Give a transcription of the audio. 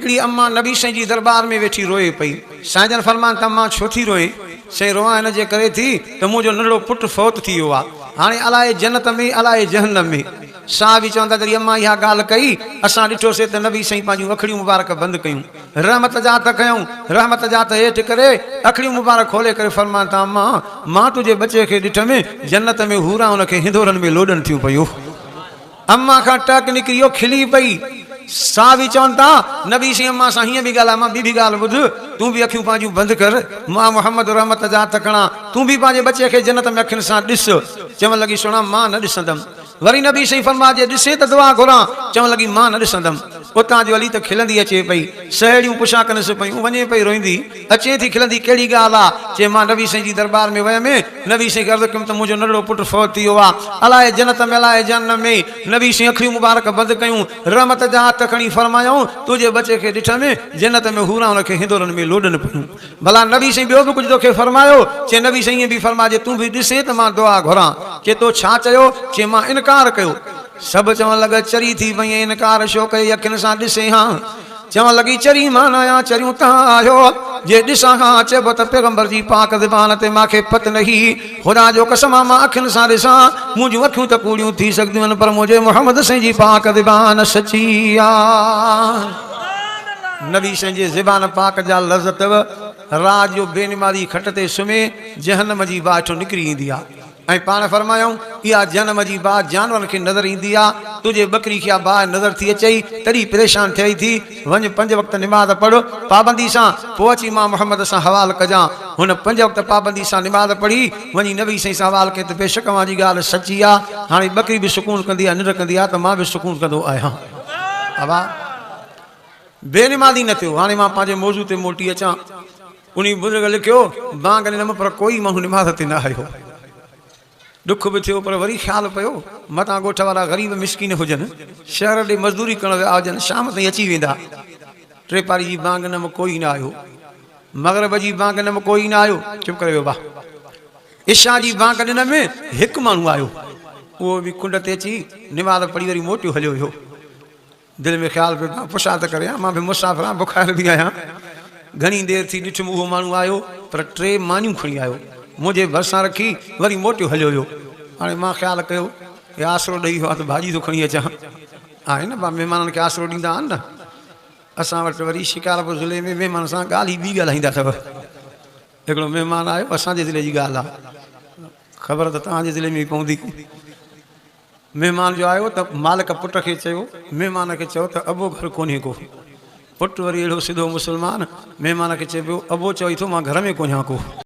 هڪڙي اما نبي سائين جي درٻار ۾ ويٺي روئي پئي. سائين جن فرمان ته اما ڇو ٿي روئين؟ سائين روئان هن جي ڪري ٿي ته منهنجو ننڍڙو پٽ فوت ٿي ويو آ. هاڻي الائي جنت ۾ الائي جهنم ۾. صحابي چون ٿا جڏهن اما اها ڳالهه ڪئي، اسان ڏٺوسي ته نبي سائين پنهنجون اکڙيون مبارڪ بند ڪيون. رحمت جا هٿ کنيائون، رحمت جا هٿ هيٺ ڪري، اکڙيون مبارڪ کولي ڪري فرمان ته اما مان تنهنجي ٻچي کي ڏٺم، جنت ۾ حوران ان کي هندورن ۾ لوڏن ٿيون پيون. اما کان ٽهڪ نڪري ويو، کلي پئي. صحابي چون ٿا، نبي سائين اما سان هيئن به ڳالهايو، اما ٻي به ڳالهه ٻڌ، تون به اکيون پنهنجون بند ڪر، مان محمد رحمت جا هٿ کڻان، تون به پنهنجي ٻچي کي جنت ۾ اکين سان ڏس. چوڻ لڳي، سهڻا مان نه ڏسندم. وري نبي سائين فرمايو، جي ڏسين ته دعا گهران. چوڻ لڳي، مان نه ڏسندم. اتان جو علي ته کلندي اچي پئي. سهيڙيون پڇا ڪنس پيون، وڃي پئي روئيندي. اچين ٿي کلندي ڪهڙي ڳالهه آ؟ چي مان نبي سائين جي درٻار ۾ ويم، نبي سائين کي عرض ڪيم ته منهنجو ننڍڙو پٽ فوت ٿي ويو آ، الائي جنت ۾ الائي جهنم ۾. نبي سائين اکڙيون مبارڪ بند ڪيون، رحمت جا هٿ کڻي فرمايائون، تنهنجي ٻچي کي ڏٺم، جنت ۾ حوران ان کي هندورن ۾ لوڏن پيون. ڀلا نبي سائين ٻيو به ڪجهه توکي فرمايو؟ چي نبي سائين ائين به فرمايو جي تون به ڏسين ته مان دعا گهران. چي تو ڇا چيو؟ چي مان انڪار ڪيو. سڀ چوڻ لڳا چري ٿي پئين انڪار ڇو ڪيئي اکين سان ڏسين ها. چوڻ لڳي، چري مان ناهيان، چريون توهان آهيو. جي ڏسان ها، چئبو ته پيغمبر جي پاڪ زبان تي مان کي پت نه هئي. خدا جو قسم آ، مان اکين سان ڏسان، منهنجون اکيون ته ڪوڙيون ٿي سگهنديون آهن، پر منهنجي محمد سائين جي پاڪ زبان سچي آ. نبي سائين جي زبان پاڪ جا لفظ اٿو، رات جو بي نمازي کٽ تي سمهي، جهنم جي باهه هيٺون نڪري ايندي آ. ۽ پاڻ فرمايائون، اها جهنم جي باهه جانورن کي نظر ايندي آ، تنهنجي ٻڪري کي اها باهه نظر ٿي اچئي، تڏهن پريشان ٿئي ٿي، وڃ پنج وقت نماز پڙهه، پابندي سان، پوء اچي مان محمد سان حوال ڪجان. هن پنج وقت پابندي سان نماز پڙهي، وڃي نبي سائين سان حوال ڪيائين ته بيشڪ اوهان جي ڳالهه سچي آ، هاڻي ٻڪري به سڪون ڪندي آ، ننڊ ڪندي آ ته مان به سڪون ڪندو آهيان. ابا! بي نمازي نه ٿيو. هاڻي مان پنهنجي موضوع تي موٽي اچان. انهي بزرگ لکيو، بانگ ڏنم پر ڪوئي ماڻهو نماز تي نه آيو. ڏک به ٿيو پر وري خيال پيو، متان ڳوٺ وارا غريب مسڪين هجن، شهر ڏي مزدوري ڪرڻ ويا هجن، شام تائين اچي ويندا. ٽيپاري جي بانگ ڏنم ڪوئي نه آيو. مغرب جي بانگ ڏنم ڪوئي نه آيو. چپ ڪري ويو با. عشاء جي بانگ ڏنم هڪ ماڻهو آيو. اهو به ڪنڊ تي اچي نماز پڙهي وري موٽيو هليو ويو. دل ۾ خيال پيو ته پڇا ته ڪريان، مان به مسافر آهيان، بکايل به آهيان. گهڻي دير ٿي ڏٺم اهو ماڻهو آيو، پر ٽي مانيون کڻي آيو. منهنجي ڀرسان رکي وري موٽيو هليو ويو. هاڻي مان خيال ڪيو، هي آسرو ڏئي ويو آهي ته ڀاڄي ٿو کڻي اچان. آهي نه با مهمانن کي آسرو ڏيندا آهن نه. اسان وٽ وري شڪارپور ضلعي ۾ مهمان سان ڳالهه ئي ٻي ڳالهائيندا اٿو. هڪڙو مهمان آيو، اسان جي ضلعي جي ڳالهه آهي، خبر ته توهان جي ضلعي ۾ به پوندي. مهمان جو آيو ته مالڪ پٽ کي چيو، مهمان کي چئو ته ابو گهر ڪونهي ڪو. پٽ وري اهڙو سڌو مسلمان، مهمان کي چئي پيو، ابو چوي ٿو مان گهر ۾ ڪونهيان ڪو.